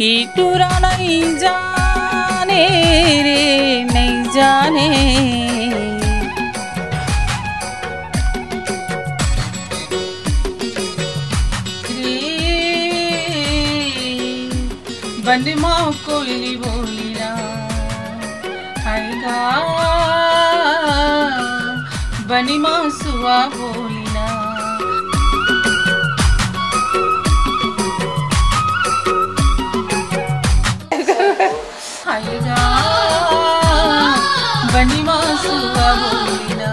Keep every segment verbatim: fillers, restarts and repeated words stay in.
ई टूरा नहीं जाने रे, नहीं जाने। रे, बन मा कोयली बोली ना, हाय गा, बन मा सुआ बोली ना। हाय गा, बन मा सुआ बोली ना।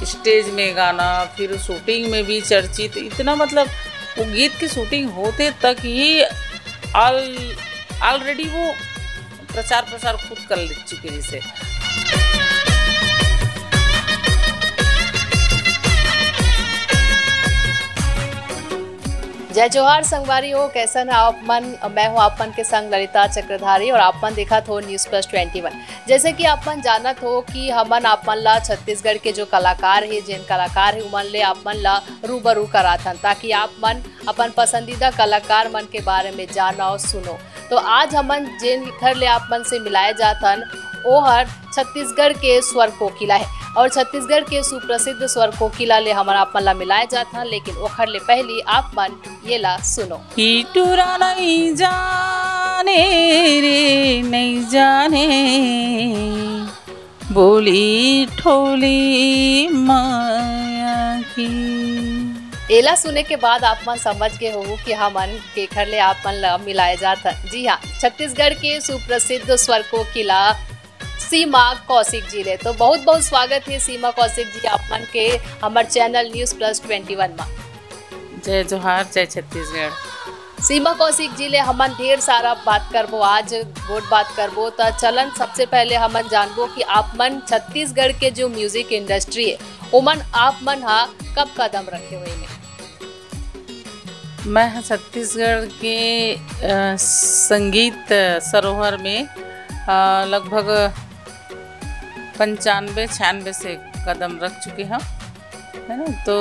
स्टेज में गाना, फिर शूटिंग में भी चर्चित, इतना मतलब वो गीत की शूटिंग होते तक ही ऑल ऑलरेडी वो प्रचार प्रसार खुद कर ले चुके रहिसे। जय जोहार संगवारी हो, कैसन है आप मन? मैं हूँ आप मन के संग ललिता चक्रधारी और आप मन देखत हो न्यूज़ प्लस ट्वेंटी वन। जैसे कि आप मन जानत हो कि हमन आप मन ला छत्तीसगढ़ के जो कलाकार हे, जेन कलाकार हे, उमन ले आप मन ला रूबरू कराथन, ताकि आप मन अपन पसंदीदा कलाकार मन के बारे में जानो, सुनो। तो आज हमन जेन घर ले आप मन से मिलाए जाथन, ओ हर छत्तीसगढ़ के स्वर कोकिला हे और छत्तीसगढ़ के सुप्रसिद्ध स्वर कोकिला ले हमन आप मन ला मिलाए जाथन। लेकिन ओखर ले पहली आप मन ये ला सुनो। ई टूरा नहीं जाने रे, नहीं जाने, बोली ठोली माया की। एला सुने के बाद आप मन समझ गए हो कि हमन केखर ले आप मन ला मिलाए जात हन। जी हाँ, छत्तीसगढ़ के सुप्रसिद्ध स्वर कोकिला सीमा कौशिक जी ले। तो बहुत बहुत स्वागत है सीमा कौशिक जी आप मन के हमर चैनल न्यूज़ प्लस ट्वेंटी वन मा। जय जोहार, जय छत्तीसगढ़। सीमा कौशिक जी ले हमन ढेर सारा बात करबो, आज गोठ बात करबो। त चलन सबसे पहले हमन जानबो कि आप मन छत्तीसगढ़ के जो म्यूजिक इंडस्ट्री है, ओमन आप मन हा कब कदम रखे हुए में? मैं ह छत्तीसगढ़ के, अ, संगीत सरोवर में, अ, लगभग पंचानबे छियानबे से कदम रख चुके हंव, है ना। तो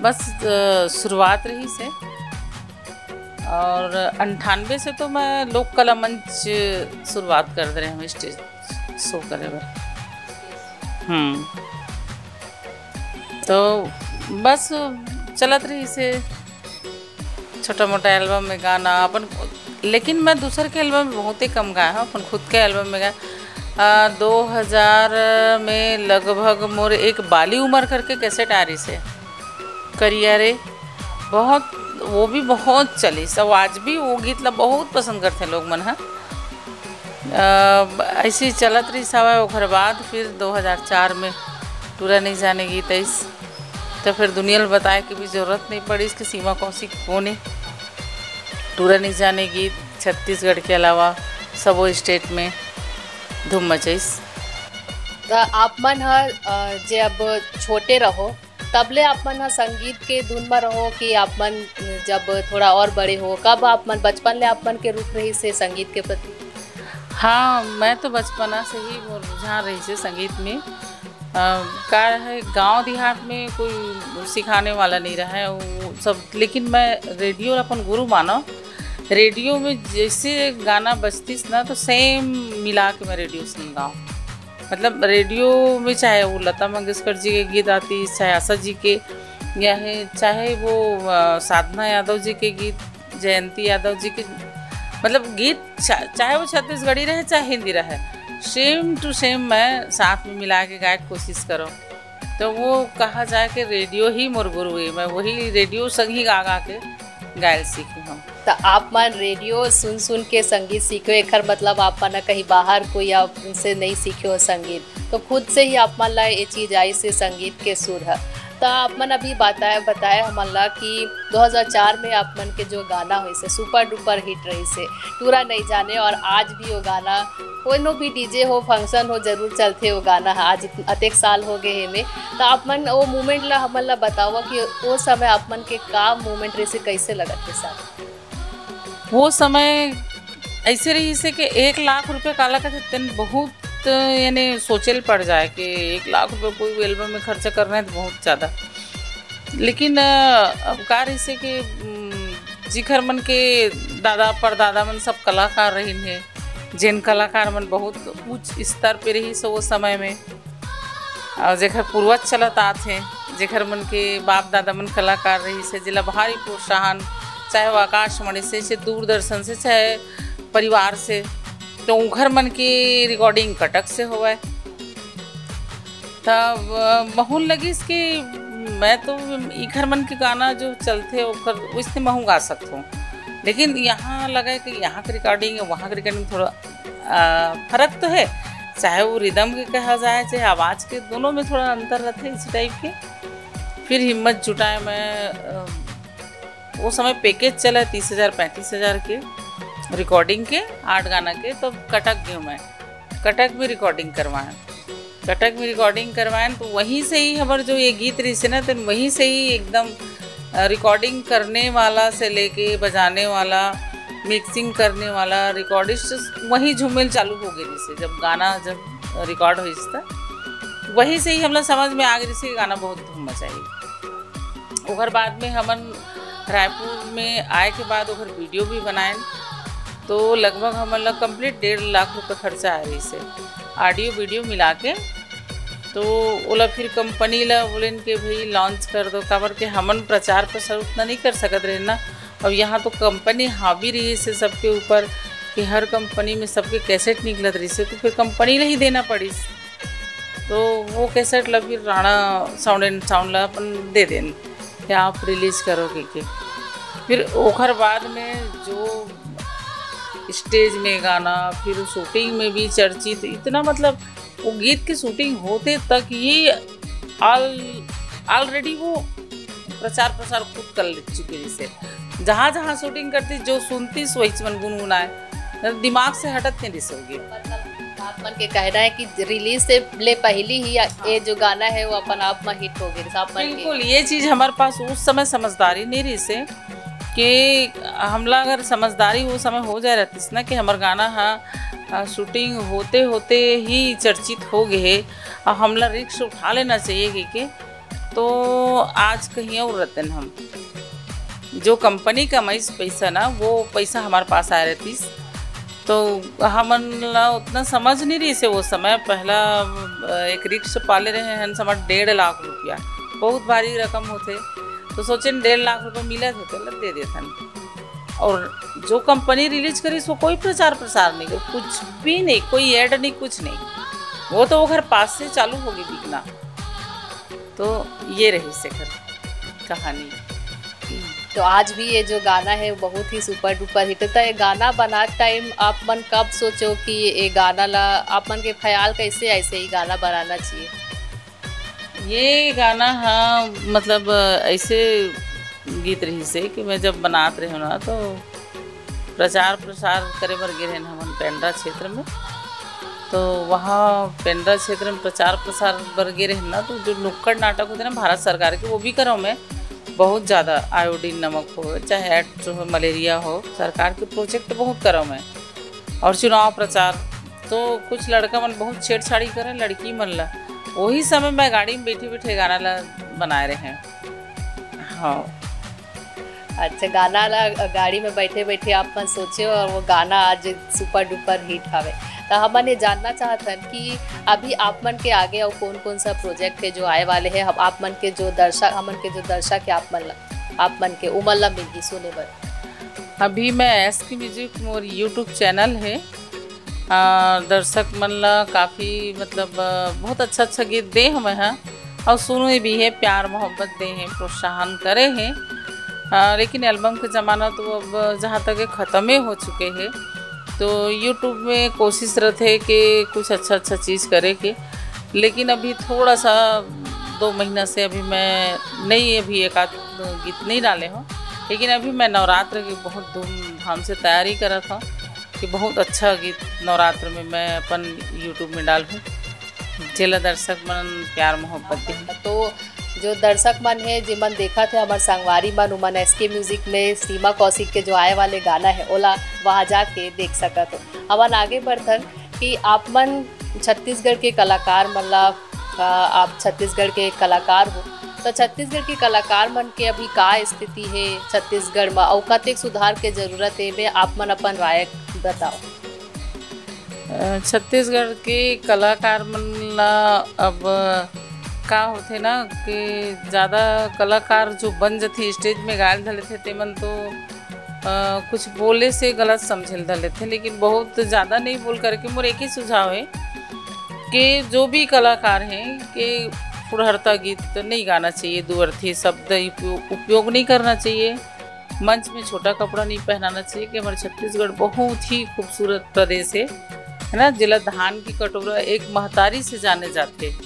बस, अ, शुरुआत रहिसे और अंठानबे से तो मैं लोक कला मंच शुरुआत कर दे रहे हंव स्टेज शो करे बर। हम्म, तो बस चलत रहिसे छोटा मोटा एल्बम में गाना अपन, लेकिन मैं दूसर के एल्बम में बहुते कम गाए हंव, अपन खुद के एल्बम में गाए। आ, दो हज़ार में लगभग मोर एक बाली उमर करके कैसेट आ रहिसे, करिया रे, बहुत, वो भी बहुत चलिस, अउ आज भी वो गीत ला बहुत पसंद करथे लोग मन ह। अ, ऐसे ही चलत रहिस हवय। ओखर बाद फिर दो हज़ार चार में टूरा नहीं जाने गीत आइस, तो फिर दुनिया ल बताए के भी जरूरत नहीं पड़िस कि सीमा कौशिक कोन ए। टूरा नहीं जाने गीत छत्तीसगढ़ के अलावा सबो स्टेट में धूम मचाइस। त आप मन ह, अ, जब छोटे रहो, तब ले आप मन ह संगीत के धुन म रहो कि आप मन जब थोड़ा और बड़े हो, कब आप मन, बचपन ले आप मन के रुख रहिसे संगीत के प्रति? हाँ, मैं तो बचपना से ही मोर रुझान रहिसे संगीत में। अ, का है, गांव देहात में कोई सिखाने वाला नहीं रहा है, वो सब, लेकिन मैं रेडियो ल अपन गुरु मानव। रेडियो में जैसे गाना बजतिस ना, तो सेम मिला के मैं रेडियो सुन गाँव। मतलब, रेडियो में चाहे वो लता मंगेशकर जी के गीत आतिस, चाहे आशा जी के, या है, चाहे वो, अ, साधना यादव जी के गीत, जयंती यादव जी के, मतलब, गीत चा-, चाहे वो छत्तीसगढ़ी रहे, चाहे हिंदी रहे, same to same मैं साथ में मिला के गाए के कोशिश करो। तो वो कहा जाए कि रेडियो ही मोर गुरु है, मैं वही रेडियो संग ही गा गा के गायल सीखी हूँ। त आप मन रेडियो सुन सुन के संगीत सीखे हो, एखर मतलब आप मन कहीं बाहर कोई आप उनसे नहीं सीखे हो संगीत, तो खुद से ही आप मन ला ये चीज आइसे संगीत के सुर ह। त आप मन अभी बताए, बताए हमन ला कि दो हज़ार चार में आप मन के जो गाना होइसे, super duper hit रहिसे, टूरा नहीं जाने, और आज भी वो गाना कोनो भी डीजे हो, फंक्शन हो, जरूर चलथे वो गाना ह। आज इत-, अतेक साल हो गए हे में, त आप मन वो मोमेंट ला हमन ला बताओ कि वो समय आप मन के का मोमेंट रहिसे, कैसे लगत हे साहब? वो समय ऐसे रहिसे कि एक लाख रुपये काला कथे, तेन बहुत, यानी सोचे ल पड़ जाए कि एक लाख रुपये कोई एल्बम में खर्चा करना है तो बहुत ज़्यादा। लेकिन, अ, अब का रहिसे कि, उम, जिखर मन के दादा परदादा मन सब कलाकार रहिन हे, जेन कलाकार मन बहुत उच्च स्तर पे रहिस हे वो समय में, और जेखर पूर्वज चलत आत हे, जेखर मन के बाप दादा मन कलाकार रहिस हे, जेला भारी प्रोत्साहन, चाहे वो आकाशवाणी से, चाहे दूरदर्शन से, चाहे परिवार से, तो उखर मन के recording कटक से होवय। तब, अ, महूँ ल लगिस कि मैं तो इखर मन के गाना जो चलथे ओखर वइसने महूँ गा सकथों, लेकिन यहाँ लगा कि यहाँ के recording अउ वहाँ के recording थोड़ा, अ, फरक तो हे, चाहे वो rhythm के कहा जाए, चाहे आवाज़ के, दोनों में थोड़ा अंतर रहिथे इसी type के। फिर हिम्मत जुटाए मैं, अ, वो समय package चला तीस हजार पैंतीस हजार के recording के, आठ गाना के, तो कटक गेंव मैं, कटक में recording करवाएँ। कटक में recording करवाएँ तो वहीं से ही हमर जो ये गीत रहिस हे ना, तो वहीं से ही एकदम, अ, recording करने वाला से लेके बजाने वाला, mixing करने वाला, recordist वहीं झूमेल चालू हो गे रहिस हे। जब गाना जब record होइस त वहीं से ही हमला समझ में आ गे रहिस हे कि गाना बहुत धूम मचाही। ओकर बाद में हमन रायपुर में आए के बाद ओकर video भी बनाएन, तो लगभग हमन ला complete डेढ़ लाख रुपये खर्चा आए रहिस हे, audio video मिला के। तो ओला फिर company ला बोलेन कि भाई launch कर दो, काबर के हमन प्रचार प्रसार उतना नहीं कर सकत रहेन ना। अब यहाँ तो company हावी रहिस हे सबके ऊपर कि हर company में सबके cassette निकलत रहिस हे, तो फिर company ला ही देना पड़िस। तो वो cassette ला फिर राणा Sound and Sound ला अपन दे देन कि आप release करो कहिके। फिर ओखर बाद में जो stage में गाना, फिर shooting में भी चर्चित, इतना मतलब वो गीत के shooting होते तक ही all, already वो प्रचार प्रसार खुद कर ले चुके रहिस हे। जहाँ जहाँ shooting करतिस, जो सुनतिस वही मन गुनगुनाए, दिमाग से हटत नहीं रहिस हे वो गीत। मतलब, आप मन के कहना है कि release से ले पहली ही ये जो गाना है वो अपन आप में hit हो गे, आप मन के। बिल्कुल, ये चीज़ हमारे पास उस समय समझदारी नहीं रहिस हे कि हमला अगर समझदारी वो समय हो जाए रहतिस ना कि हमर गाना हा, अ, shooting होते होते ही चर्चित हो गे हे, अउ हमला risk उठा लेना चाहिए कहिके, तो आज कहीं और रहतेन हम। जो company कमाइस पैसा ना, वो पैसा हमारे पास आए रहतिस। तो हमन ला उतना समझ नहीं रहिस हे वो समय। पहला, अ, एक risk पाले रहे हन, समझ डेढ़ लाख रुपया, बहुत भारी रकम होथे। तो सोचेन डेढ़ लाख रुपया मिलत हे, चल दे देथन। और जो company release करिस, वो कोई प्रचार प्रसार नहीं करे, कुछ भी नहीं, कोई ad नहीं, कुछ नहीं। वो तो ओखर पास से चालू हो गे बिकना। तो ये रहिस एकर कहानी। तो आज भी ये जो गाना है, वो बहुत ही super duper hit है। तो ये गाना बनात time आप मन कब सोचो कि ये गाना ला, आप मन के ख्याल कैसे आइस हे ये गाना बनाना चाहिए? ये गाना हा, मतलब, ऐसे गीत रहिस हे कि मैं जब बनात रहेंव ना, तो प्रचार प्रसार करे बर गे रहेन हमन पेंड्रा क्षेत्र में। तो वहाँ पेंड्रा क्षेत्र में प्रचार प्रसार बर गे रहेन ना, तो जो नुक्कड़ नाटक होथे ना भारत सरकार के, वो भी करों मैं। बहुत ज़्यादा iodine नमक हो, चाहे AIDS हो, मलेरिया हो, सरकार के project बहुत करों मैं। और चुनाव प्रचार, तो कुछ लड़का मन बहुत छेड़छाड़ी करें लड़की मन ला। वही समय मैं गाड़ी में बैठे बैठे गाना ला बनाए रहें। हाँ। अच्छा, गाना ला गाड़ी में बैठे बैठे आप मन सोचे और वो गाना आज super duper hit हवे। तो हमन ये जानना चाहत हन कि अभी आप मन के आगे और कौन कौन सा project है जो आए वाले हैं, हम आप मन के जो दर्शक, हमन के जो दर्शक है आप मन ला, आप मन के उमन ला मिलही सुने बर। अभी मैं एस के म्यूजिक मोर YouTube channel है। आ, दर्शक मन ला काफ़ी, मतलब, आ, बहुत अच्छा अच्छा गीत दे हमें हैं और सुने भी है, प्यार मोहब्बत दे हैं, प्रोत्साहन करे हैं। आ, लेकिन album के ज़माना तो अब जहाँ तक है ख़त्मे हो चुके हैं। तो YouTube में कोशिश रहते कि कुछ अच्छा अच्छा चीज़ करे के, लेकिन अभी थोड़ा सा दो महीना से अभी मैं नहीं, अभी एक आध गीत नहीं डाले हूँ, लेकिन अभी मैं नवरात्र की बहुत धूमधाम से तैयारी करत हूँ कि बहुत अच्छा गीत नवरात्र में मैं अपन YouTube में डालहूँ, जेला दर्शक मन प्यार मोहब्बत दे। तो जो दर्शक मन है, जेमन देखत है, हमर संगवारी मन, उमन एस के म्यूजिक में सीमा कौशिक के जो आए वाले गाना है, ओला वहाँ जाके देख सकत हो। हमन आगे बढ़थन कि आप मन छत्तीसगढ़ के कलाकार मन ला, अ, आप छत्तीसगढ़ के कलाकार हो, तो छत्तीसगढ़ के कलाकार मन के अभी का स्थिति हे छत्तीसगढ़ म, अउ कतेक सुधार के जरूरत हे, में आप मन अपन राय बताओ। अ, छत्तीसगढ़ के कलाकार मन ला अब का होथे ना कि ज़्यादा कलाकार जो बन जथे, stage में गाए ल धर लेथे, तेमन तो, अ, कुछ बोले से गलत समझे ल धर लेथे, लेकिन बहुत ज़्यादा नहीं बोल करके मोर एक ही सुझाव है कि जो भी कलाकार हैं कि फुरहरता गीत नहीं गाना चाहिए, दू अर्थी शब्द उपयो-, उपयोग नहीं करना चाहिए। मंच में छोटा कपड़ा नहीं पहनाना चाहिए कि हमारे छत्तीसगढ़ बहुत ही खूबसूरत प्रदेश है, है ना, जेला धान की कटोरा एक महतारी से जाने जाते।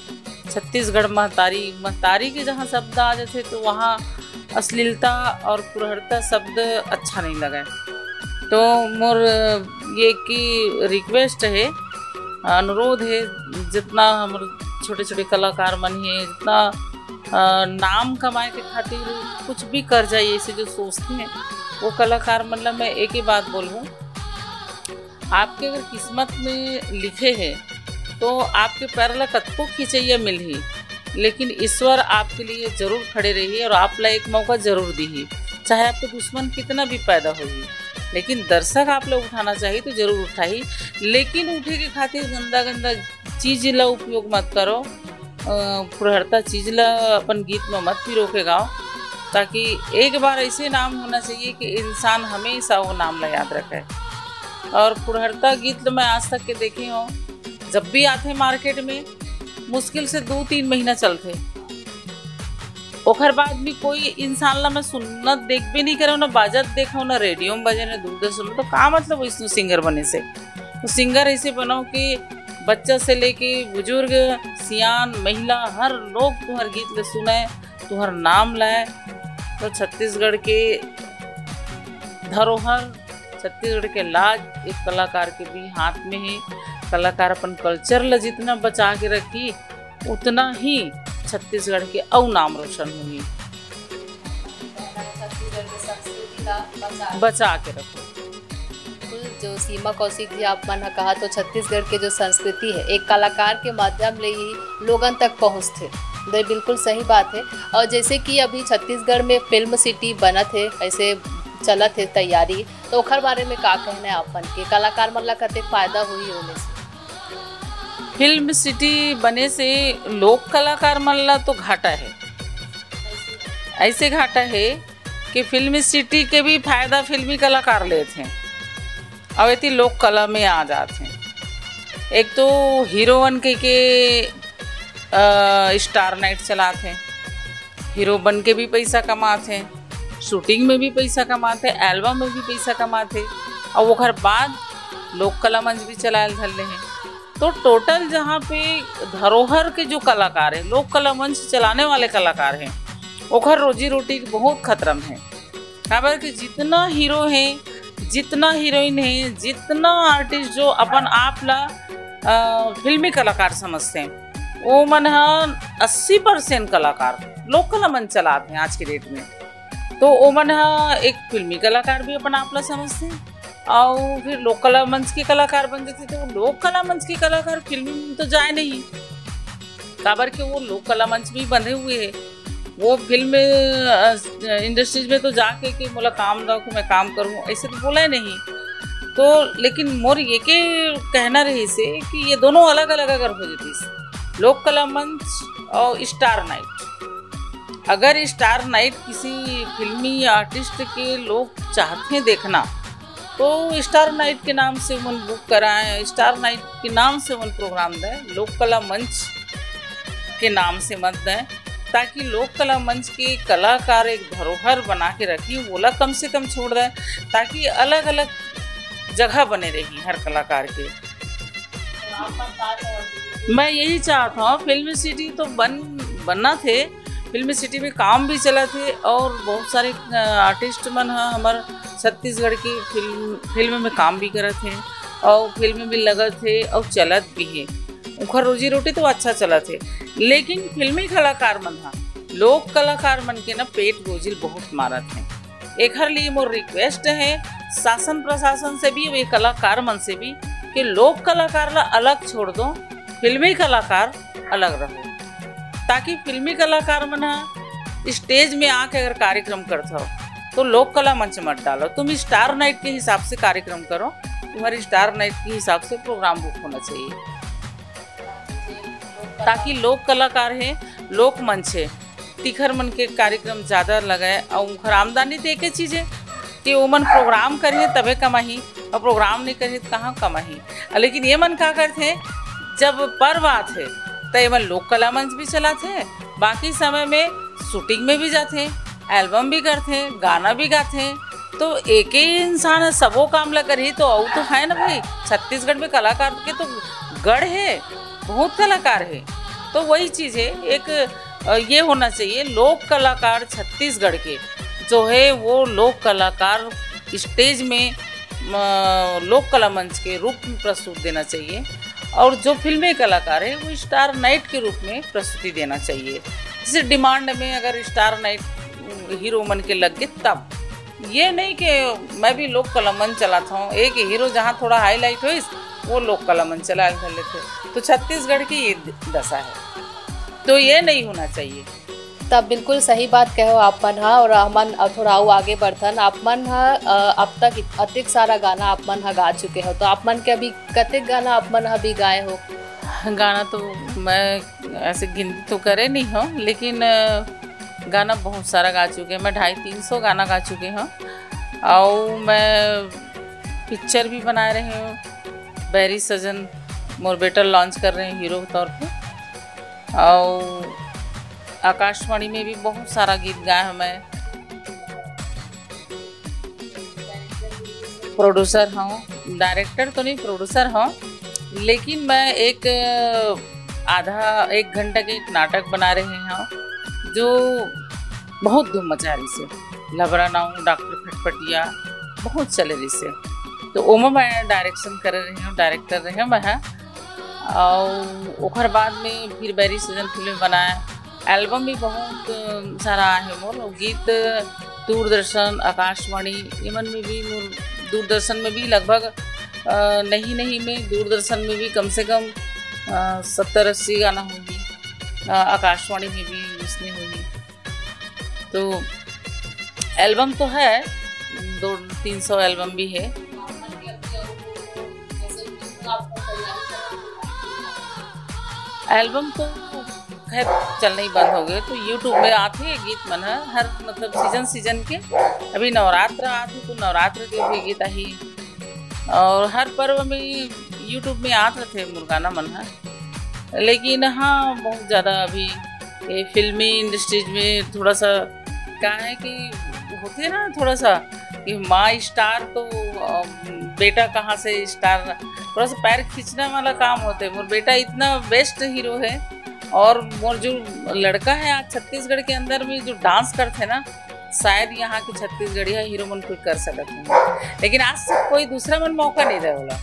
छत्तीसगढ़ महतारी, महतारी के जहाँ शब्द आ जाते तो वहाँ अश्लीलता और फुरहरता शब्द अच्छा नहीं लगे। तो मोर ये की request है, अनुरोध है, जितना हमर छोटे-छोटे कलाकार मन हे, जितना, अ, नाम कमाए के खातिर कुछ भी कर जाए, ऐसे जो सोचते हैं, वो कलाकार मन ला मैं एक ही बात बोलहूँ, आपके अगर किस्मत में लिखे है, तो आपके पैर ला कतको खिंचैया मिलही, लेकिन ईश्वर आपके लिए जरूर खड़े रही और आप ला एक मौका जरूर दीही, चाहे आपके दुश्मन कितना भी पैदा होही। लेकिन दर्शक आप ला उठाना चाहिए तो जरूर उठाही, लेकिन उठे के खातिर गंदा गंदा चीज ला उपयोग मत करो। अ, फुरहरता चीज ला अपन गीत में मत पिरो के गाओ, ताकि एक बार ऐसे नाम होना चाहिए कि इंसान हमेशा वो नाम ला याद रखे। और फुरहरता गीत ला मैं आज तक के देखे हूँ, जब भी आथे market में, मुश्किल से दो तीन महीना चलथे। ओखर बाद भी कोई इंसान ला मैं सुनना देखबे नहीं करे, ना बाजत देखो, ना रेडियो में बजे, ना दूरदर्शन में। तो का मतलब इसमें सिंगर बने से? तो सिंगर ऐसे बनाओ कि बच्चा से लेके बुजुर्ग, सियान, महिला, हर लोग तुम्हारे गीत ले सुने, तुम्हार नाम लाए। तो छत्तीसगढ़ के धरोहर, छत्तीसगढ़ के लाज एक कलाकार के भी हाथ में है। कलाकार अपन कल्चर ला जितना बचा के रखी, उतना ही छत्तीसगढ़ के अउ नाम रोशन होही। छत्तीसगढ़ के संस्कृति ला बचा बचा के रखो। बिल्कुल, जो सीमा कौशिक जी आप मन ह कहा, तो छत्तीसगढ़ के जो संस्कृति है, एक कलाकार के माध्यम ले ही लोगन तक पहुँचथे। तो ये बिल्कुल सही बात है। और जैसे कि अभी छत्तीसगढ़ में फिल्म सिटी बनत है, ऐसे चलत है तैयारी, तो ओखर बारे में का कहना है आप मन के? कलाकार मन ला कतेक फायदा होही ओमे से? फिल्म सिटी बने से लोक कलाकार मन ला तो घाटा है, ऐसे घाटा है कि फिल्म सिटी के भी फायदा फिल्मी कलाकार लेत हैं, अब एती लोक कला में आ जात हैं। एक तो हीरोवन के, के, अ, स्टार नाइट चलात हैं, हीरो बन के भी पैसा कमात हैं, शूटिंग में भी पैसा कमात हैं, एल्बम में भी पैसा कमात हैं, और ओकर बाद लोक कला मंच भी चलायल धर ले हैं। तो टोटल जहाँ पे धरोहर के जो कलाकार हैं, लोक कला मंच चलाने वाले कलाकार हैं, ओकर रोजी रोटी के बहुत खतरा में है। काबर कि जितना हीरो हैं, जितना हीरोइन हैं, जितना आर्टिस्ट जो अपन आप ला, अ, फिल्मी कलाकार समझते हैं, वो मन ह अस्सी परसेंट कलाकार लोक कला मंच चलात हैं आज के डेट में। तो ओमन ह एक फिल्मी कलाकार भी अपन आप ला समझथे, अउ फिर लोक कला मंच के कलाकार बन जाथे। तो लोक कला मंच के कलाकार फिल्मी में तो जाए नहीं, काबर के वो लोक कला मंच में ही बंधे हुए है। वो फिल्म, अ, इंडस्ट्रीज में तो जाके कि मोला काम दो कि मैं काम करूँ, ऐसे तो बोला ही नहीं। तो लेकिन मोर ये के कहना रहिसे कि ये दोनों अलग-अलग अगर हो जतिस, लोक कला मंच और स्टार नाइट, अगर स्टार नाइट किसी फिल्मी आर्टिस्ट के लोग चाहते हैं देखना, तो स्टार नाइट के नाम से उमन बुक कराएं, स्टार नाइट के नाम से उमन प्रोग्राम दें, लोक कला मंच के नाम से मत दें, ताकि लोक कला मंच के कलाकार एक धरोहर बना के रखें, वोला कम से कम छोड़ दें, ताकि अलग-अलग जगह बने रही हर कलाकार के। मैं यही चाहत हूँ, फिल्म सिटी तो बन, बनना थे, फिल्म सिटी में काम भी चलत हे और बहुत सारे, अ, आर्टिस्ट मन ह हमर छत्तीसगढ़ की फिल्म, फिल्म में काम भी करत हे और फिल्म भी लगत हे और चलत भी हे। ओखर रोजी रोटी तो अच्छा चलत हे, लेकिन फिल्मी कलाकार मन ह लोक कलाकार मन के न पेट रोजी ल बहुत मारत हे। एखर लिए मोर रिक्वेस्ट हे शासन प्रशासन से भी, ये कलाकार मन से भी, कि लोक कलाकार ला अलग छोड़ दो, फिल्मी कलाकार अलग रहो, ताकि फिल्मी कलाकार मन ह stage में आके अगर कार्यक्रम करत हो तो लोक कला मंच मत डालो, तुम star night के हिसाब से कार्यक्रम करो, तुम्हारी star night के हिसाब से program book होना चाहिए, ताकि लोक कलाकार है, लोक मंच है, तिखर मन के कार्यक्रम ज्यादा लगे और उनकर आमदनी तो एक चीज है कि ओमन program करिए तबे कमाही और program नहीं करिए तो कहाँ कमाही। लेकिन ये मन का करते हैं, जब पर्व आते तो ये मन लोक कला मंच भी चलाते हैं, बाकी समय में shooting में भी जाते हैं, album भी करते हैं, गाना भी गाते हैं। तो एक ही इंसान है, सबो काम ला करही तो अउ तो है ना भाई, छत्तीसगढ़ में कलाकार के तो गढ़ है, बहुत कलाकार है। तो वही चीज है, एक अ, ये होना चाहिए, लोक कलाकार छत्तीसगढ़ के जो है वो लोक कलाकार stage में म, लोक कला मंच के रूप में प्रस्तुत देना चाहिए, और जो फिल्मी कलाकार है वो star night के रूप में प्रस्तुति देना चाहिए। जैसे demand में अगर star night hero मन के लग गए तब, ये नहीं कि मैं भी लोक कला मंच चलाता हूँ, एक hero जहाँ थोड़ा highlight हो, वो लोक कला मंच चला कर लेते। तो छत्तीसगढ़ की ये दशा है, तो ये नहीं होना चाहिए। तब बिल्कुल सही बात कहो आप मन ह। और हमन अब थोड़ा अउ आगे बढ़थन। आप मन ह अ, अब तक इत- अतेक सारा गाना आप मन ह गा चुके हो, तो आप मन के अभी कतेक गाना आप मन ह भी गाए हो? गाना तो मैं ऐसे गिनती तो करे नहीं हूँ, लेकिन अ, गाना बहुत सारा गा चुके हैं। मैं ढाई तीन सौ गाना गा चुके हूँ, और मैं पिक्चर भी बना रही हूँ, बैरी सजन मोर बेटा launch कर रहे हैं hero के तौर पे, और आकाशवाणी में भी बहुत सारा गीत गाया है मैं। Producer हूँ, director तो नहीं, producer हूँ, लेकिन मैं एक आधा एक घंटा के एक नाटक बना रही हूँ जो बहुत धूम मचा रही से, लबरा नाऊ, डॉक्टर फटफटिया, बहुत चले रही से। तो ओमा मैं direction कर रही हूँ, director रहे मैं, और ओकर बाद में फिर बैरी सजन फिल्म बनाए। Album भी बहुत सारा आहे मोर, और गीत दूरदर्शन, आकाशवाणी, इमन में भी मोर, दूरदर्शन में भी लगभग अ, नहीं नहीं में दूरदर्शन में भी कम से कम सत्तर अस्सी गाना होगी, अ, आकाशवाणी में भी इसने होगी। तो album तो है, दो तीन सौ album भी है। Album तो खैर चलना ही बंद हो गए, तो YouTube में आते हैं गीत मन ह, हर मतलब season season के। अभी नवरात्र आते तो नवरात्र के भी गीत आही, और हर पर्व में YouTube में आत रहते मोर गाना मन ह। लेकिन हाँ, बहुत ज़्यादा अभी ये फिल्मी industries में थोड़ा सा क्या है कि होते ना थोड़ा सा कि माँ star तो अ, बेटा कहाँ से star, थोड़ा सा पैर खींचने वाला काम होते। मोर बेटा इतना best hero है, और मोर जो लड़का है आज छत्तीसगढ़ के अंदर में जो dance करते हैं ना, शायद यहाँ के छत्तीसगढ़िया hero मन कोई कर सकत है, लेकिन आज से कोई दूसरा मन मौका नहीं दे वाला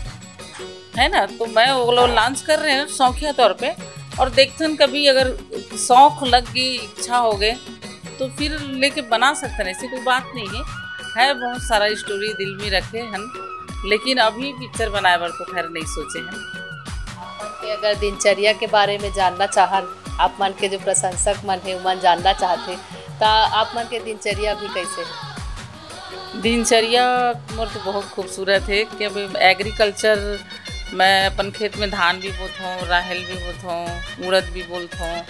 है ना। तो मैं वो लोग launch कर रहे हैं शौकिया तौर पे, और देखते हैं कभी अगर शौक लग गई, इच्छा हो गए तो फिर लेके बना सकते हैं, ऐसी कोई बात नहीं है। है बहुत सारा story दिल में रखे हैं, लेकिन अभी पिक्चर बनाए बर तो खैर नहीं सोचे हैं। आप मन के अगर दिनचर्या के बारे में जानना चाहन, आप मन के जो प्रशंसक मन है उमन जानना चाहते, तो आप मन के दिनचर्या भी कैसे है? दिनचर्या मोर तो बहुत खूबसूरत है, क्योंकि एग्रीकल्चर, मैं अपन खेत में धान भी बोत हूँ, राहेल भी बोत हूँ, उड़द भी बोत हूँ,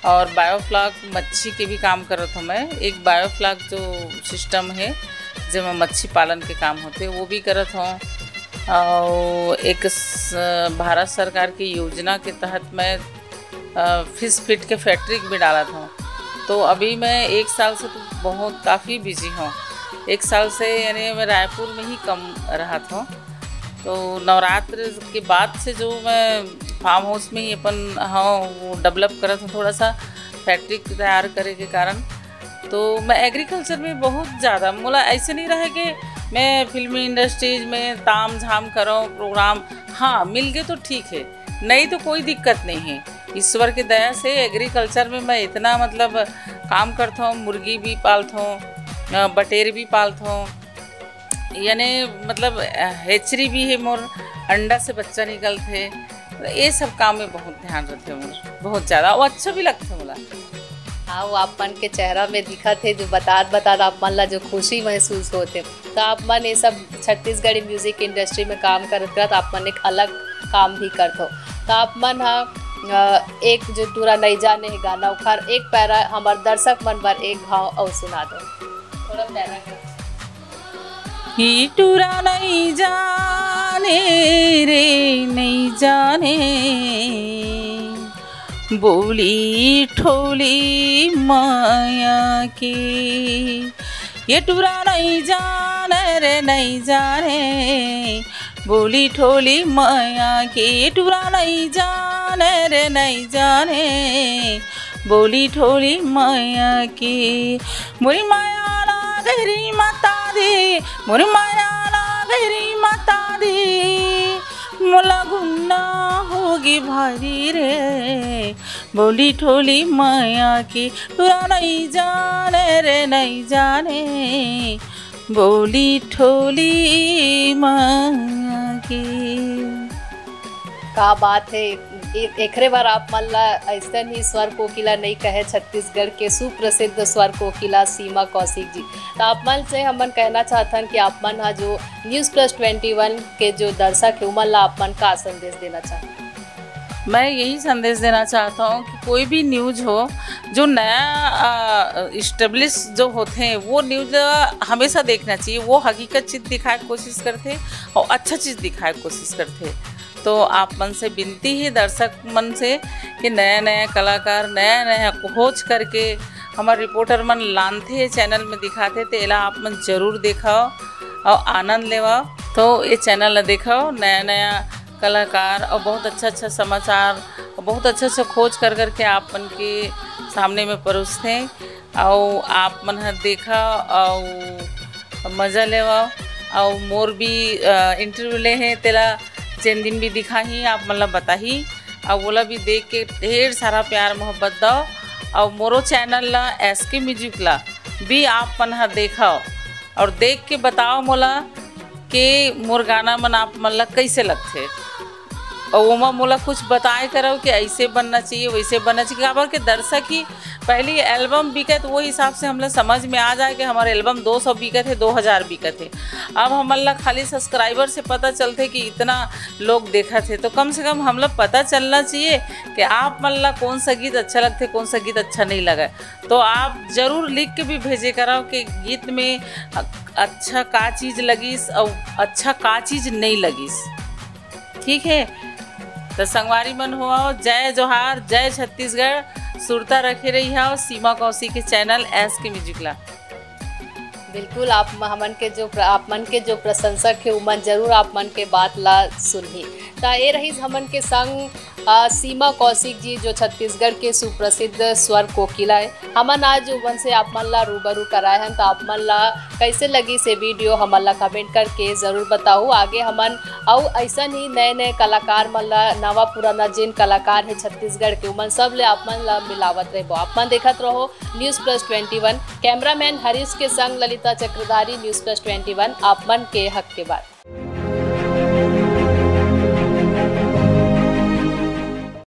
और बायोफ्लॉक मच्छी के भी काम करत हूँ मैं। एक बायोफ्लॉक जो सिस्टम है, जेमा मच्छी पालन के काम होते, वो भी करत हूँ। और एक स-, भारत सरकार की योजना के तहत मैं फिश फीड के फैक्ट्री भी डालत हूँ। तो अभी मैं एक साल से तो बहुत काफ़ी बिजी हूँ। एक साल से यानी मैं रायपुर में ही कम रहत हूँ। तो नवरात्र के बाद से जो मैं फार्म हाउस में ही अपन हाँ वो डेवलप करत हूँ, थोड़ा सा फैक्ट्री तैयार करे के कारण। तो मैं एग्रीकल्चर में बहुत ज़्यादा, मोला ऐसे नहीं रहे कि मैं फिल्मी इंडस्ट्रीज में ताम झाम करूँ प्रोग्राम। हाँ, मिल गए तो ठीक है, नहीं तो कोई दिक्कत नहीं है। ईश्वर की दया से एग्रीकल्चर में मैं इतना मतलब काम करता हूँ, मुर्गी भी पालता हूँ, अ, बटेर भी पालता हूँ, यानी मतलब हेचरी भी है मोर, अंडा से बच्चा निकलते हैं। ये सब काम में बहुत ध्यान रखते मोर, बहुत ज़्यादा, वो अच्छा भी लगता है मोला। हाँ, वो आप मन के चेहरा में दिखत हे, जो बतात बतात आप मन ला जो खुशी महसूस होत हे। तो आप मन ये सब छत्तीसगढ़ी music industry में काम करत करत आप मन एक अलग काम भी करत हो। तो आप मन हा, अ, एक जो टूरा नइ जाने हे गाना, उखर एक पैरा हमर दर्शक मन बर एक घाव अउ सुना दो। थोड़ा पैरा कर। ये टूरा नइ जाने रे, नइ जाने, बोली ठोली माया के। ये टूरा नइ जाने रे, नइ जाने, बोली ठोली माया के। ये टूरा नइ जाने रे, नइ जाने, बोली ठोली माया के। मोरी माया ला गहरी मता दे, मोरी माया ला गहरी मता दे, मोला गुन्ना होगे भारी रे। बोली ठोली माया के, टूरा नइ जाने रे, नइ जाने, बोली ठोली माया के। का बात हे। ए-, एकरे बर आप मन ला अइसन ही स्वर कोकिला नइ कहे, छत्तीसगढ़ के सुप्रसिद्ध स्वर कोकिला सीमा कौशिक जी। त आप मन से हमन कहना चाहथन कि आप मन हा जो News Plus Twenty One के जो दर्शक हे, उमन ला आप मन का संदेश देना चाहथन? मैं यही संदेश देना चाहता हूँ कि कोई भी news हो, जो नया, अ, establish जो होथे, वो news हमेशा देखना चाहिए। वो हकीकत चीज दिखाए के कोशिश करथे और अच्छा चीज दिखाए के कोशिश करथे। तो आप मन से विनती हे दर्शक मन से कि नया नया कलाकार, नया नया खोज करके हमर reporter मन लानथे, channel में दिखाथे, तो एला आप मन जरूर देखव और आनंद लेवव। तो ये channel ला देखव, नया नया कलाकार और बहुत अच्छा अच्छा समाचार और बहुत अच्छा अच्छा खोज कर करके आप मन के सामने में परोसथे। और आप मन ह देखव और मजा लेवव। और मोर भी, अ, interview ले हे, तेला जेन दिन भी दिखाही, आप मन ला बताही। और ओला भी देख के ढेर सारा प्यार मोहब्बत दव। और मोरो channel ला, S K Music ला भी आप मन ह देखव और देख के बताव मोला के मोर गाना मन आप मन ला कैसे लगथे। और ओमा मोला कुछ बताए करव कि ऐसे बनना चाहिए, वैसे बनना चाहिए। काबर के दर्शक ही पहली album बिकत, वो हिसाब से हमला समझ में आ जाए कि हमार album दो सौ बिकत हे, दो हज़ार बिकत हे। अब हमन ला खाली subscriber से पता चलथे कि इतना लोग देखत हे, तो कम से कम हमला पता चलना चाहिए कि आप मन ला कौन सा गीत अच्छा लगथे, कौन सा गीत अच्छा नहीं लगे। तो आप जरूर लिख के भी भेजे करव कि गीत में अ-, अच्छा का चीज लगिस और अच्छा का चीज नहीं लगिस। ठीक है, तो संगवारी मन हो, जय जोहार, जय छत्तीसगढ़, सुरता रखे रही हो सीमा कौशिक के channel S K Music ला। बिल्कुल, आप म-, हमन के जो प्र-, आप मन के जो प्रशंसक हे, उमन जरूर आप मन के बात ला सुनही। त ए रहीस हमन के संग, अ, सीमा कौशिक जी, जो छत्तीसगढ़ के सुप्रसिद्ध स्वर कोकिला हे। हमन आज उमन से आप मन ला रूबरू कराए हन, त आप मन ला कैसे लगिस ए video, हमन ला comment करके जरूर बताहू। आगे हमन अउ अइसन ही नए-नए कलाकार मन ला, नवा पुराना जेन कलाकार हे छत्तीसगढ़ के, उमन सब ले आप मन ला मिलावत रहिबो। आप मन देखत रहो News Plus Twenty One। Cameraman Harish के संग ललिता चक्रधारी, News Plus Twenty One, आप मन के हक के बात।